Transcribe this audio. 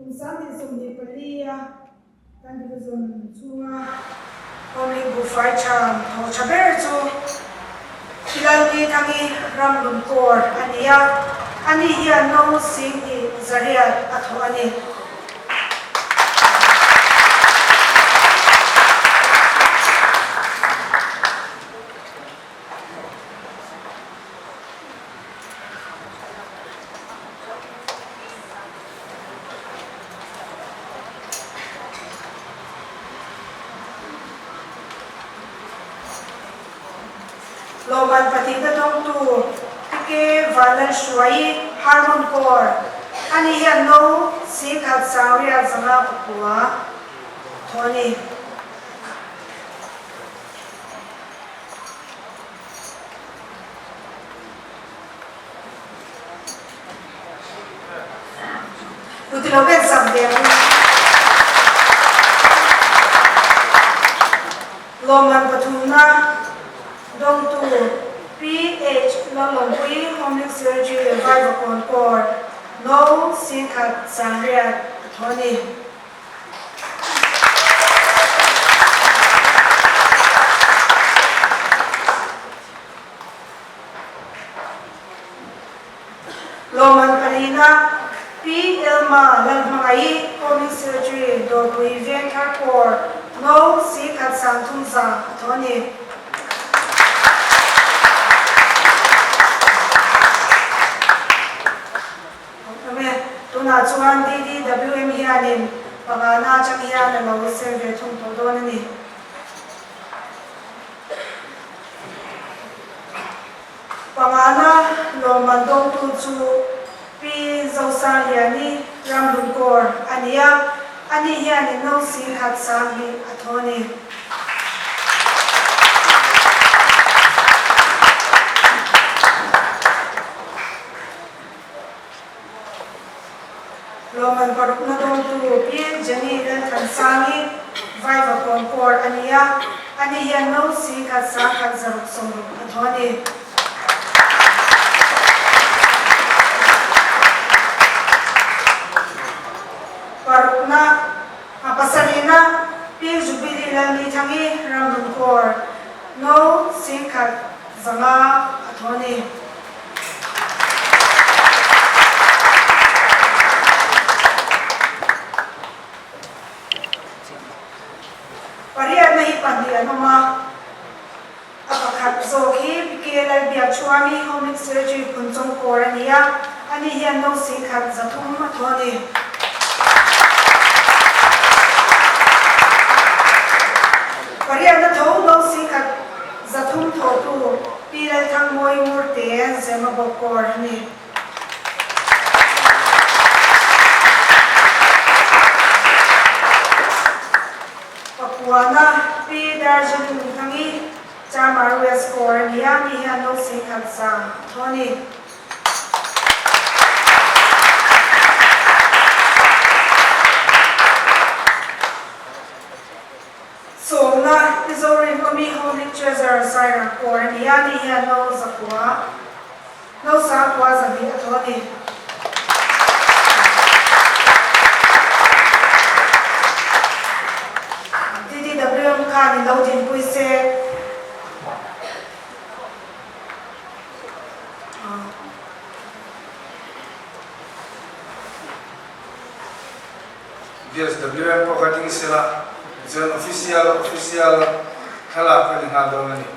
Kum 2024 a kan division chhunga Home buhfai tha thaw tha ber chu Lalni Thangi Ramlum Kaur a ni a, ani hian no 20 800 a thawh a ni. Lawmman pahnihna dawngtu Tike Vanlalhruaii Harmon Kaur ani hian no 10,000 509 thawh a ni. Kut i lo ben sak ve ang u. Lawmman pathumna dawngtu PH Lalawmpui Home Surgery Vaivakawn Kaur No 10,000 800 a thaw a ni. Lawmman palina Pi Elma Lalhmangaih Home Secretary Dawrpui Vengthar Corps No. 10,300 a thaw a ni. Tunah chuan DDWM hianin pangana atang hian a lo sem ve thung tawh dawn a ni. Pangana lawmman dawngtu chu Pi Zosaliani Ramhlunkaur a ni a, ani hianin no 10,000 sang hi a thaw a ni. Lawmman parukna dawngtu Pi Jenny Lalthansangi Vaivakawn Kaur a ni a, ani hian no 10,000 sang 160 a thaw a ni. Parukna a pasarihna Pi Jubilee Lalnithangi Ramhlun Kaur no 10,500 a thaw a ni. Pariatna hi pahnih an awm a, a pakhat zawk hi PKLL Biakchhuami Home Secretary Phunchawng Kaur a ni a, ani hian no 10,300 a thaw a ni. Pariatna tho no 10,300 thawhtu Pi Lalthangmawi Ngurte Zemabawk Kaur a ni. Papuana Pi Darjeeling Thangi Chamar West Kaur a ni a, mi hian no 10,100 a thaw a ni. Sawmna, Pi Zorin Awmi Holy Treasure Sairang Kaur a ni a, ni hian no zakua, no sangkua 200 a thaw a ni. DDWM khan in lo dinpui se. DSWM pawh kha ding sela, tichuan official official thlalak a ni nghal dawn a ni.